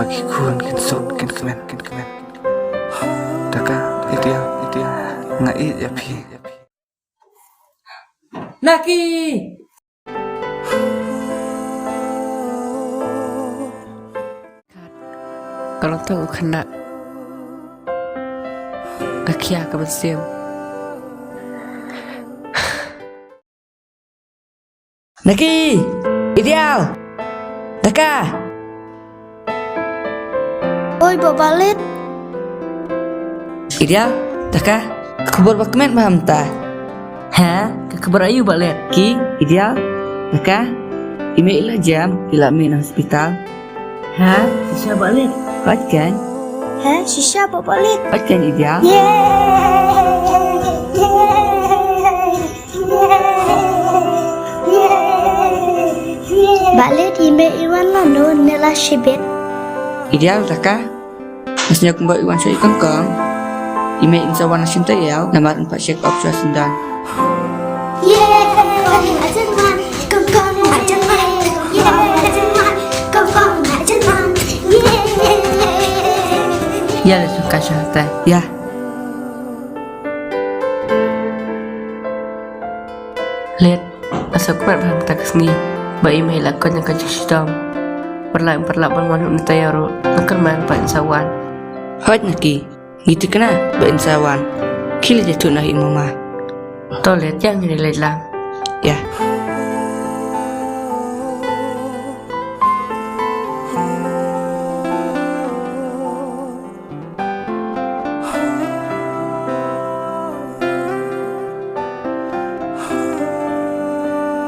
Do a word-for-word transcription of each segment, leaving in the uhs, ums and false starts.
Ki khun kin suk kin kmen kin kmen. Daka, Idial, Idial, nga ïeit ïa phi. Naki! Ka long tang u khynnah. Nga khia ka mynsiem. Naki! Idial! Daka! Oi, Bah Balit. Idial, Daka, ka khubor ba kmen ba mynta. Ha? Ka khubor aïu, Bah Let? Ki, Idial, Daka, i mei i la jem, i la mih na hospital. Ha? Shisha, Bah Let? Hooid keiñ. Ha? Shisha, Bah Balit? Hooid keiñ, Idial. Yay! Bah Let, i mei i wan lano ne la shibit? Idial, Daka. Nga sngew kumba i wan sha i kongkong. I mei in sa wan la shim taïew namar in pat check up sha syndon. Ïa, la shu ka sha ta. Ïa. Let, nga sngewkmen ba ha kata ka sngi ba i mei i la koit ïa ka jingshitom. Paralok, paralok ban wan na taïew ruh, nga kyrmen ba in sa wan. Hooid Naki, ngi thikna ba in sa wan. Khie leit ïathuh noh ïa i mama. To Let, ïa ngin leit lang. Ïa.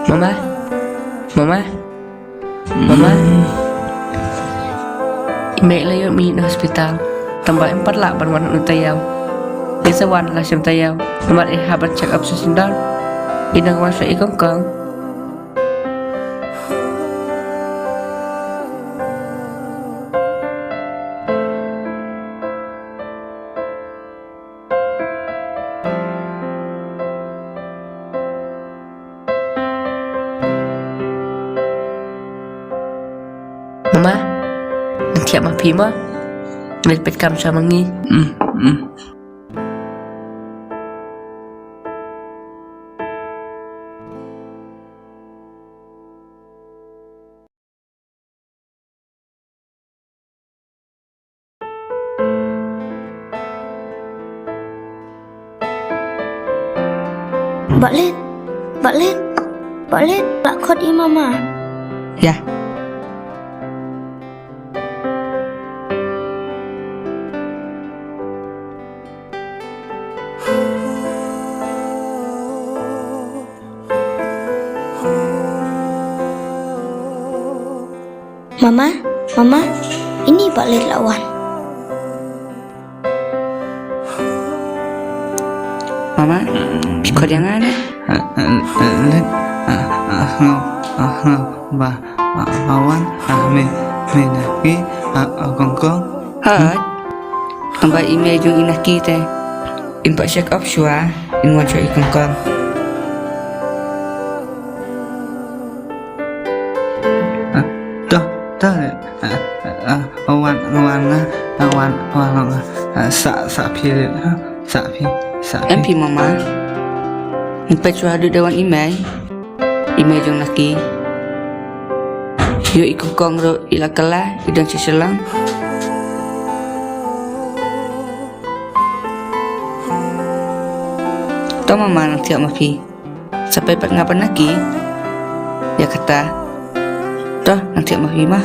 Mama. Mama. Mama. I mei i la ïoh mih na hospital. Tangba im pat lah ban wan na taïew. I sa wan la shim taïew. Namar i hap ban check up sha syndon. I dang wan sha i kongkong. Mama, ngan thiah ma phi mo. Ngan peit kam sha ma ngi. Mm, mm. Bah Let, Bah Let, Bah Let, lah khot i mama. Ïa. Mama, mama, ini Bah Let la wan. Mama, phi khot ïa nga ne? Let, ah, ah, nga, ah, nga, ba, ah, ba wan, ah, me, me Naki, ah, ah, kongkong. Hooid. Tangba i mei jong i Naki te. In pat check up shuwa, in wan sha i kongkong. Ah, to, to, ah, ah, ah, wan, wan nga, ah, wan, wan nga, ah, sa, sa phi, ah, sa phi, sa phi. Em phi mama. Ngan peit shuwa haduh da wan i mei. I mei jong Naki. Ïoh i kongkong ruh i la kylla, i don sha Shillong. To mama, ngan thiah ma phi. Sa peit pat nga bad Naki. Ïa kata. To, ngan thiah ma phi ma.